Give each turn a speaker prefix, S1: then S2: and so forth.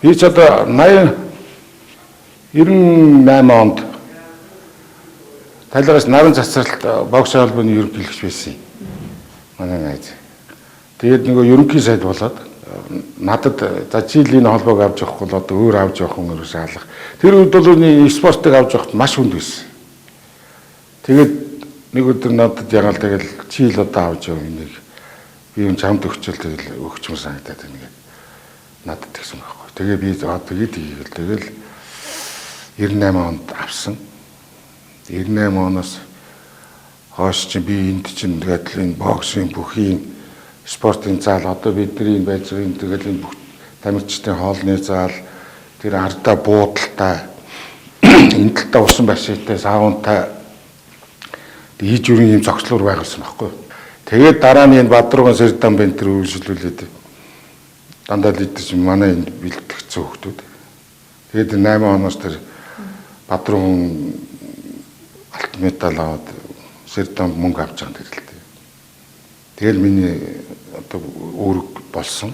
S1: Би ч одоо 80 98 онд талигаас наран цацралт бокс холбооны ерөнхийлөгч байсан юм. Манай найз. Тэгээд нөгөө ерөнхий сайд болоод надад за чилийн холбоог авч явах бол одоо өөр авч явах хүн ерөөсөө алга. Тэр үед бол энэ спортыг авч явахд маш хүнд байсан. Тэгээд нэг өдөр надад ягаал тэгэл чийл одоо авч яв энийг би юм чамд өгчөл тэгэл өгчмөр санагдаад байна гэдэг надад тэгсэн байхгүй. Тэгээ би за тэгээ тэгээл тэгэл 98 онд авсан. 98 оноос хойш чинь би энд чинь тэгэл энэ боксын бүхийн спортын зал одоо бидний байж байгаа энэ тэгэл энэ бүх тамирчдын хоолны зал тэр ардаа буудалтай энэ талдаа усан бассейнтай саунтай ийж бүрийн юм зогслоор байгуулсан байхгүй. Тэгээд дараа нь энэ Бадрууган Сэрдан бентер үйлчлүүлээд дандаа лидер чинь манай энд бэлтгэгдсэн хүмүүс. Тэгээд 8 оноос тэр Бадрууган алтан медаль аваад Сэрдан мөнгө авч байгаа юм тэр л дээ. Тэгэл миний одоо үүрэг болсон.